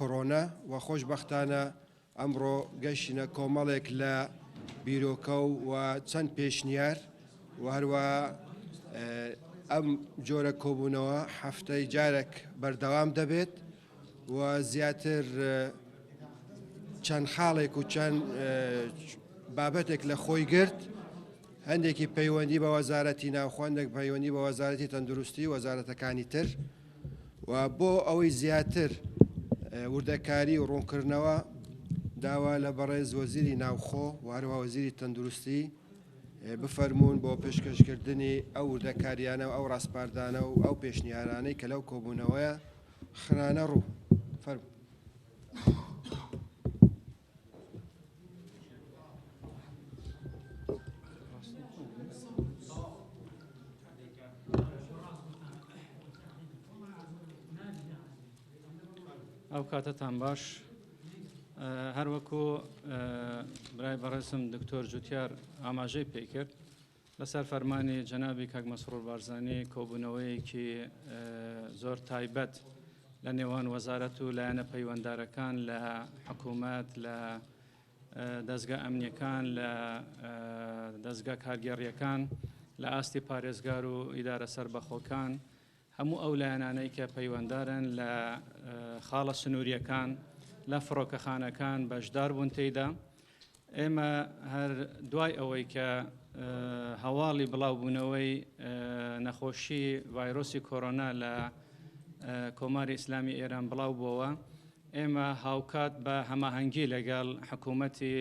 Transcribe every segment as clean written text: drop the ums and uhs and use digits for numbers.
کۆرۆنا و خۆشبەختانە ئەمڕۆ گەشتینە کۆمەڵێک لە بیرۆکە و چەند پێشنیار و هەروە ئەم جۆرە کۆبوونەوە هەفتەی جارێک بەردەوام دەبێت و زیاتر چەند خاڵێک و چەند بابەتێک لە خۆی گرت هەندێکی پەیوەندی بە وەزارەتی ناوخۆ هەندێک پەیوەندی بە وەزارەتی تەندروستی وەزارەتەکانی تر و بۆ ئەوەی زیاتر وردەکاری و ڕوونکردنەوە داوا لە بەڕێز وەزیری ناوخۆ و هەروەها وەزیری تەندروستی بفەرموون بۆ پێشکەشکردنی ئەو وردەکاریانە و ئەو ڕاسپاردانە و ئەو پێشنیارانەی کە لەو کۆبوونەوەیە خرانە ڕوو. فەرموو. ئەو کاتەتان باش هەروەکو برای بەڕێزم دکتۆر جوتیار ئاماژەی پێکرد لەسەر فەرمانی جەنابی کاک مەسرور بارزانی کۆبوونەوەیەکی زۆر تایبەت لە نێوان وەزارەت و لایەنە پەیوەندارەکان لە حکوومەت لە دەزگا ئەمنیەکان لە دەزگا کارگێڕیەکان لە ئاستی پارێزگار و ئیدارە سەربەخۆکان هەموو ئەو لایەنانەی کە پەیوەندارن لە خاڵە سنووریەکان لە فڕۆکەخانەکان بەشدار بوون تێیدا. ئێمە هەر دوای ئەوەی کە هەواڵی بڵاوبوونەوەی نەخۆشی ڤایرۆسی کۆرۆنا لە کۆماری ئیسلامی ئێران بڵاو بووەوە، ئێمە هاوکات بە هەماهەنگی لەگەڵ حکوومەتی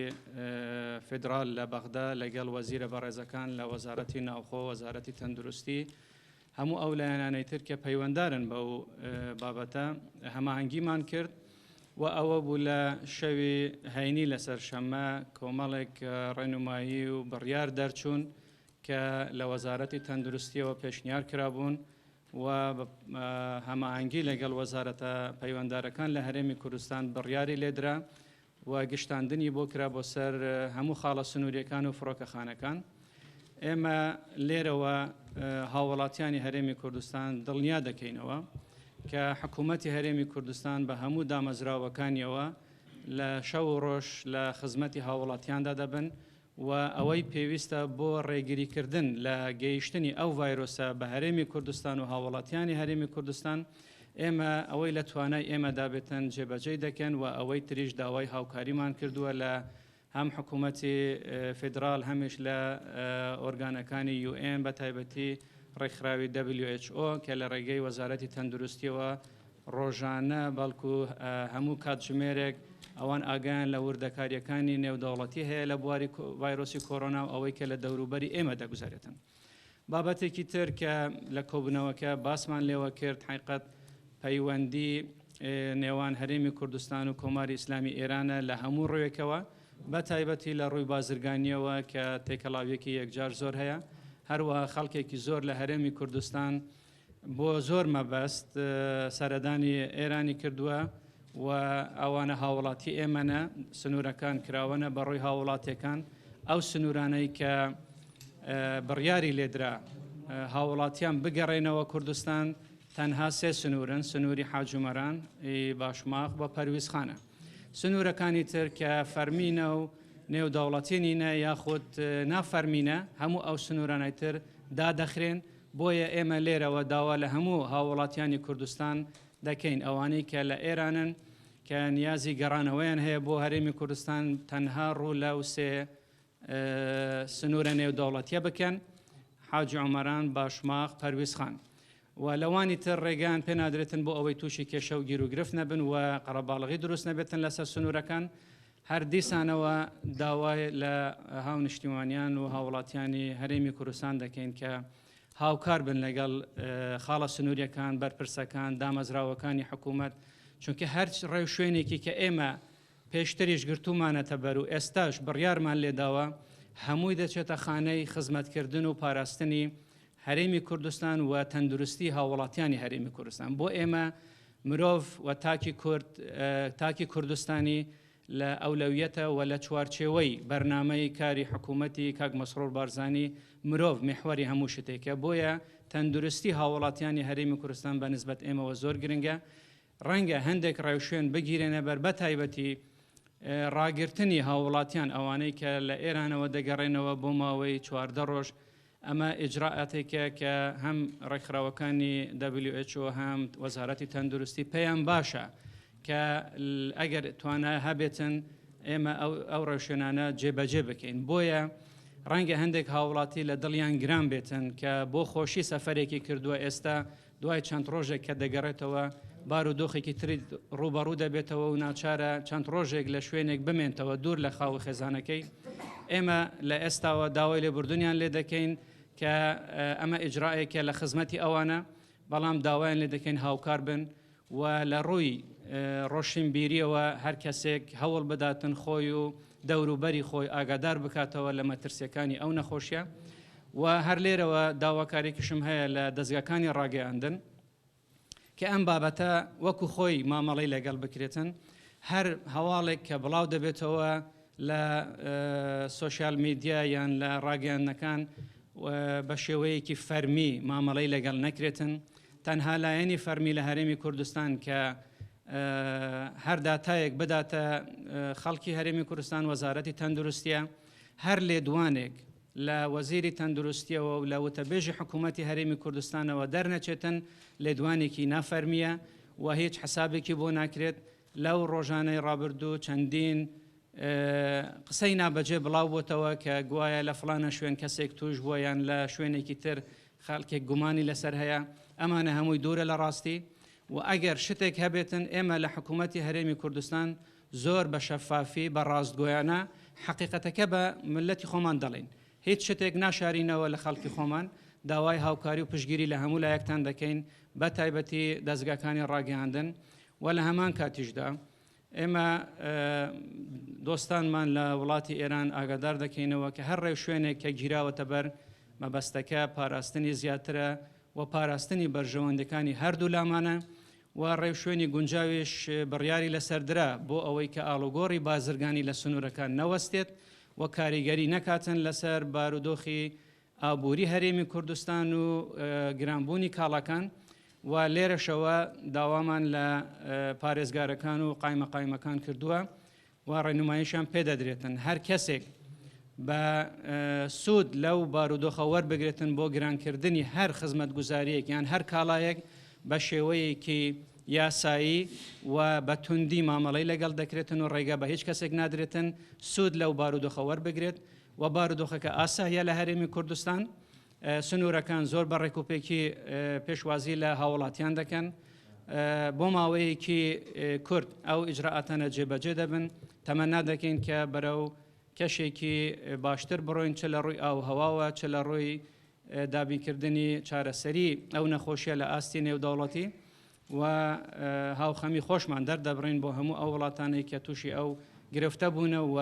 فیدرال لە بەغدا، لەگەڵ وەزیرە بەڕێزەکان لە وەزارەتی ناوخۆ، وەزارەتی تەندروستی، هەموو ئەو لایەنانەی تر کە پەیوەندارن بەو بابەتە هەماهەنگیمان کرد و ئەوە بوو لە شەوی هەینی لەسەر شەممە کۆمەڵێک ڕێنمایی و بڕیار دەرچوون کە لە وەزارەتی تەندروستیەوە پێشنیار کرابوون و هەماهەنگی لەگەڵ وەزارەتە پەیوەندارەکان لە هەرێمی کوردستان بڕیاری لێدرا و گشتاندنی بۆ کرا بۆ سەر هەموو خاڵە سنووریەکان و فڕۆکەخانەکان. ئێمە لێرەوە هاووڵاتیانی هەرێمی کوردستان دڵنیا دەکەینەوە کە حکوومەتی هەرێمی کوردستان بە هەموو دامەزراوەکانیەوە لە شەو و ڕۆژ لە خزمەتی هاووڵاتیاندا دەبن و ئەوەی پێویستە بۆ ڕێگریکردن لە گەیشتنی ئەو ڤایرۆسە بە هەرێمی کوردستان و هاوڵاتیانی هەرێمی کوردستان، ئێمە ئەوەی لە توانای ئێمەدا بێتن جێبەجێی دەکەن و ئەوەی تریش داوای هاوکاریمان کردووە لە هەم حکوومەتی فیدراڵ هەمیش لە ئۆرگانەکانی UN بە تایبەتی ڕێکخراوی WHO کە لە ڕێگەی وەزارەتی تەندروستیەوە ڕۆژانە بەڵکو هەموو کاتژمێرێک ئەوان ئاگایان لە وردەکارییەکانی نێودەوڵەتی هەیە لە بواری ڤایرۆسی کۆرۆنا و ئەوەی کە لە دەوروبەری ئێمە دەگوزەرێتن. بابەتێکی تر کە لە کۆبوونەوەکە باسمان لێوە کرد حەقیقەت پەیوەندی نێوان هەرێمی کوردستان و کۆماری ئیسلامی ئێرانە لە هەموو ڕووێکەوە بە تایبەتی لە ڕووی بازرگانیەوە کە تێکەڵاویەکی یەکجار زۆر هەیە هەروەها خەڵکێکی زۆر لە هەرێمی کوردستان بۆ زۆر مەبەست سەردانی ئێرانی کردووە و ئەوانە هاوڵاتی ئێمەنە، سنوورەکان کراوەنە بە ڕووی هاوڵاتیەکان، ئەو سنوورانەی کە بڕیاری لێدرا هاوڵاتیان بگەڕێنەوە کوردستان تەنها سێ سنوورن، سنووری حاجومەران، باشماخ و پەرویزخانە. سنوورەکانی تر کە فەرمینە و نێودەوڵەتی نینە یاخود نافەرمینە هەموو ئەو سنوورانەی تر دادەخرێن. بۆیە ئێمە لێرەوە داوا لە هەموو هاووڵاتیانی کوردستان دەکەین ئەوانەی کە لە ئێرانن کە نیازی گەڕانەوەیان هەیە بۆ هەرێمی کوردستان تەنها ڕوو لەو سێ سنوورە نێودەوڵەتیە بکەن، حاجی عومەران، باشماخ، پەرویزخان. و لەوانی تر ڕێگەیان پێ نادرێتن بۆ ئەوەی تووشی کێشە و گیروگرفت نەبن و قەرەباڵغی دروست نەبێتن لەسەر سنوورەکان. هەر دیسانەوە داوای لە هاونیشتیمانیان و هاوڵاتیانی هەرێمی کوردستان دەکەین کە هاوکار بن لەگەڵ خاڵە سنووریەکان، بەرپرسەکان، دامەزراوەکانی حکوومەت، چونکە هەر ڕێوشوێنێکی کە ئێمە پێشتریش گرتوومانەتە بەر و ئێستاش بڕیارمان لێداوە هەمووی دەچێتە خانەی خزمەتکردن و پاراستنی هەرێمی کوردستان و تەندروستی هاووڵاتیانی هەرێمی کوردستان. بۆ ئێمە مرۆڤ و تاکی کورد، تاکی کوردستانی لە ئەولەویەتە و لە چوارچێوەی بەرنامەی کاری حکوومەتی کاک مەسرور بارزانی مرۆڤ میحوەری هەموو شتێکە. بۆیە تەندروستی هاووڵاتیانی هەرێمی کوردستان بە نسبەت ئێمەوە زۆر گرنگە. ڕەنگە هەندێک ڕێوشوێن بگیرێنە بەر، بە تایبەتی ڕاگرتنی هاووڵاتیان ئەوانەی کە لە ئێرانەوە دەگەڕێنەوە بۆ ماوەی 14 ڕۆژ. ئەمە ئیجرائاتێکە کە هەم ڕێکخراوەکانی WHO هەم وەزارەتی تەندروستی پێیان باشە کە ئەگەر توانا هەبێتن ئێمە ئەو ڕێوشوێنانە جێبەجێ بکەین. بۆیە ڕەنگە هەندێک هاوڵاتی لە دڵیان گران بێتن کە بۆ خۆشی سەفەرێکی کردووە، ئێستا دوای چەند ڕۆژێک کە دەگەڕێتەوە بار و دۆخێکی تری ڕووبەڕوو دەبێتەوە و ناچارە چەند ڕۆژێک لە شوێنێک بمێنتەوە دوور لە خاو و خێزانەکەی. ئێمە لە ئێستاوە داوای لێبوردنیان لێ دەکەین کە ئەمە ئیجرائێکە لە خزمەتی ئەوانە، بەڵام داوایان لێ دەکەین هاوکار بن و لە ڕووی ڕۆشنبیریەوە هەر کەسێک هەوڵ بداتن خۆی و دەوروبەری خۆی ئاگادار بکاتەوە لە مەترسیەکانی ئەو نەخۆشیە. و هەر لێرەوە داواکارێکیشم هەیە لە دەزگاکانی ڕاگەیاندن کە ئەم بابەتە وەکو خۆی مامەڵەی لەگەڵ بکرێتن. هەر هەواڵێک کە بڵاو دەبێتەوە لە سۆشیال میدیا یان لە ڕاگەیاندنەکان بە شێوەیەکی فەرمی مامەڵەی لەگەڵ نەکرێتن. تەنها لایەنی فەرمی لە هەرێمی کوردستان کە هەر داتایەک بداتە خەڵکی هەرێمی کوردستان وەزارەتی تەندروستیە. هەر لێدوانێک لە وەزیری تەندروستیەوە و لە وتەبێژی حکوومەتی هەرێمی کوردستانەوە دەرنەچێتن لێدوانێکی نافەرمیە و هیچ حسابێکی بۆ ناکرێت. لەو ڕۆژانەی ڕابردوو چەندین قسەی نابەجێ بڵاو بۆتەوە کە گوایە لە فڵانە شوێن کەسێک توش بووە یان لە شوێنێکی تر خەڵکێک گومانی لەسەر هەیە. ئەمانە هەمووی دوورە لە ڕاستی و ئەگەر شتێک هەبێتن ئێمە لە حکوومەتی هەرێمی کوردستان زۆر بە شەفافی بە ڕاستگۆیانە حەقیقەتەکە بە ملەتی خۆمان دەڵێین. هیچ شتێک ناشارینەوە لە خەڵکی خۆمان. داوای هاوکاری و پشتگیری لە هەموو لایەکتان دەکەین، بە تایبەتی دەزگاکانی ڕاگەیاندن. و لە هەمان کاتیشدا ئێمە دۆستانمان لە وڵاتی ئێران ئاگادار دەکەینەوە کە هەر ڕێوشوێنێک کە گیراوەتە بەر مەبەستەکە پاراستنی زیاترە و پاراستنی بەرژەوەندەکانی هەردوو لامانە و ڕێوشوێنی گونجاویش بڕیاری لەسەردرا بۆ ئەوەی کە ئاڵوگۆڕی بازرگانی لە سنوورەکان نەوەستێت و کاریگەری نەکاتن لەسەر بارودۆخی ئابووری هەرێمی کوردستان و گرانبوونی کاڵاکان. و لێرەشەوە داوامان لە پارێزگارەکان و قایمەقایمەکان کردووە و ڕێنماییشیان پێدەدرێتن هەر کەسێک بە سوود لەو بارودۆخە وەربگرێتن بۆ گرانکردنی هەر خزمەتگوزاریەک یان هەر کاڵایەک بە شێوەیەکی یاسایی و بە توندی مامەڵەی لەگەڵ دەکرێتن و ڕێگە بە هیچ کەسێک نادرێتن سوود لەو بارودۆخە وەربگرێت. و بارودۆخەکە ئاساییە لە هەرێمی کوردستان، سنوورەکان زۆر بە ڕێکوپێکی پێشوازی لە هاوڵاتیان دەکەن. بۆ ماوەیەکی کورت ئەو ئیجرائاتانە جێبەجێ دەبن. تەمەنا دەکەین کە بەرەو کەشێکی باشتر بڕۆین، چ لە ڕووی ئاو هەواوە چ لە ڕووی دابینکردنی چارەسەری ئەو نەخۆشیە لە ئاستی نێودەوڵەتی. و هاوخەمی خۆشمان دەردەبڕین بۆ هەموو ئەو وڵاتانەی کە تووشی ئەو گرفتە بوونە و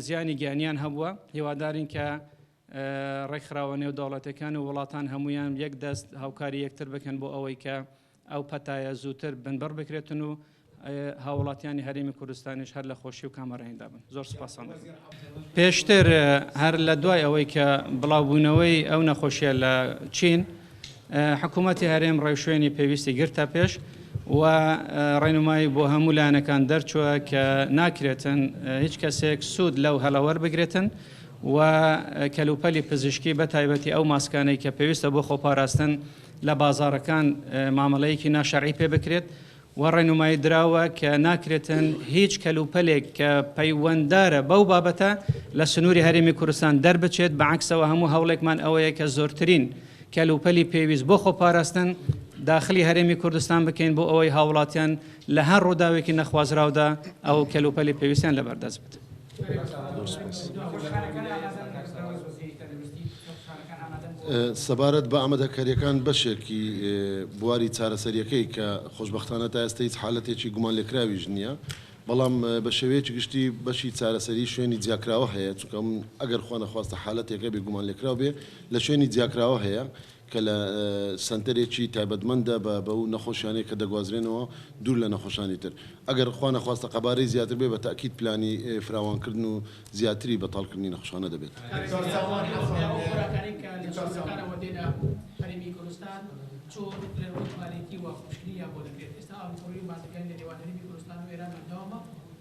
زیانی گیانیان هەبووە. هیوادارین کە ڕێکخراوە نێودەوڵەتەکان و وڵاتان هەمویان یەک دەست هاوکاری یەکتر بکەن بۆ ئەوەی کە ئەو پەتایە زووتر بنبڕ بکرێتن و هاوڵاتیانی هەرێمی کوردستانیش هەر لە خۆشی و کامەرانیدا بن. زۆر سوپاستان دەکەم. پێشتر هەر لە دوای ئەوەی کە بڵاوبوونەوەی ئەو نەخۆشیە لە چین، حکوومەتی هەرێم ڕێوشوێنی پێویستی گرتە پێش و ڕێنمایی بۆ هەموو لایەنەکان دەرچووە کە ناکرێتن هیچ کەسێک سوود لەو هەلە وەربگرێتن و کەلوپەلی پزیشکی بە تایبەتی ئەو ماسکانەی کە پێویستە بۆ خۆپاراستن لە بازاڕەکان مامەڵەیەکی ناشەرعی پێ بکرێت و ڕێنمایی دراوە کە ناکرێتن هیچ کەلوپەلێک کە پەیوەنددارە بەو بابەتە لە سنووری هەرێمی کوردستان دەربچێت. بە عەکسەوە هەموو هەوڵێکمان ئەوەیە کە زۆرترین کەلوپەلی پێویست بۆ خۆپاراستن داخلی هەرێمی کوردستان بکەین بۆ ئەوەی هاوڵاتیان لە هەر ڕووداوێکی نەخوازراودا ئەو کەلوپەلی پێویستیان لەبەردەست بێت. سەبارەت بە ئامادەکارییەکان بەشێکی بواری چارەسەرییەکەی کە خۆشبەختانە تا ئێستا هیچ حالەتێکی گومانلێکراویش نییە، بەڵام بە شێوەیەکی گشتی بەشی چارەسەری شوێنی جیاکراوە هەیە، چونکە ئەگەر خوا نەخواستە حالەتێک هەبێ گومانلێکراو بێ لە شوێنی جیاکراوە هەیە کە لە سەنتەرێکی تایبەتمەندە بە بەو نەخۆشیانەی کە دەگوازرێنەوە دوور لە نەخۆشانی تر. ئەگەر خوا نەخواستە قەبارەی زیاتر بێ بە تەئکید پلانی فراوانکردن و زیاتری بەتاڵکردنی نەخۆشخانە دەبێت. دکتۆر سامان ئەو خۆراکانەی کە لە سنوورەکانەوە دێنە هەرێمی کوردستان. چۆن لە ڕووی کوالێتی و پشکنینیان بۆ دەکرێت؟ ئێستا ئاڵوگۆڕی بازرگانی لە نێوان هەرێمی کوردستان و ئێران بەردەوامە،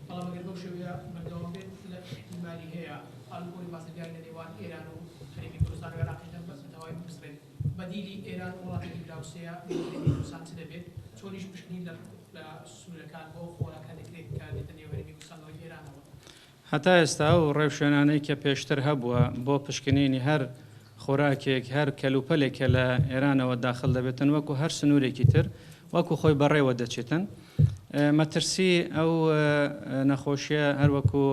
بەڵام ئەگەر بەو شێوەیە بەردەوام بێت لە ئیحتیمالی هەیە ئاڵوگۆڕی بازرگانی لە نێوان ئێران و هەرێمی کوردستان و عێراقیشدا بە تەواوی بپچڕێت. بەدیلی ئێران و وڵاتێکی دراوسێیە بۆ هەرێمی کوردستان چ دەبێت؟ چۆنیش پشکنین لە سنوورەکان بۆ ئەو خۆراکە دەکرێت کە دێتە نێو هەرێمی کوردستان لە ڕێی ئێرانەوە؟ هەتا ئێستا ئەو ڕێوشوێنانەی کە پێشتر هەبووە بۆ پشکنینی هەر خۆراکێک، هەر کەلوپەلێک کە لە ئێرانەوە داخل دەبێتن وەکو هەر سنوورێکی تر وەکو خۆی بەڕێوە دەچێتن. مەترسی ئەو نەخۆشیە هەر وەکو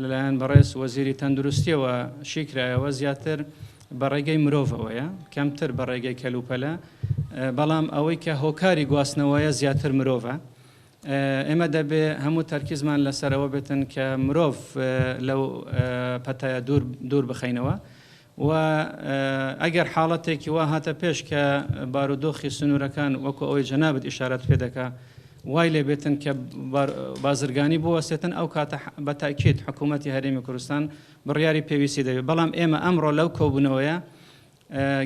لەلایەن بەڕێز وەزیری تەندروستیەوە شیکرایەوە زیاتر بە ڕێگەی مرۆڤەوەیە کەمتر بە ڕێگەی کەلوپەلە، بەڵام ئەوەی کە هۆکاری گواستنەوەیە زیاتر مرۆڤە. ئێمە دەبێ هەموو تەرکیزمان لەسەر ئەوە بێتن کە مرۆڤ لەو پەتایە دوور بخەینەوە و ئەگەر حاڵەتێکی وا هاتە پێش کە بارودۆخی سنوورەکان وەکو ئەوەی جەنابت ئیشارەت پێ دەکا وای لێ بێتن کە بازرگانی بوەستێتن ئەو کاتە بە تاکید حکوومەتی هەرێمی کوردستان بڕیاری پێویستی دەبێت بەڵام ئێمە ئەمڕۆ لەو کۆبوونەوەیە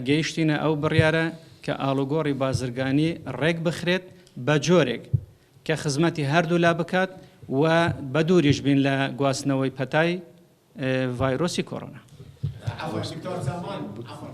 گەیشتینە ئەو بڕیارە کە ئاڵوگۆڕی بازرگانی ڕێک بخرێت بە جۆرێک کە خزمەتی هەردوولا بکات و بەدووریش بین لە گواستنەوەی پەتای ڤایرۆسی کۆرۆنا. عەفوەن دکتۆر سامان عەفوەن.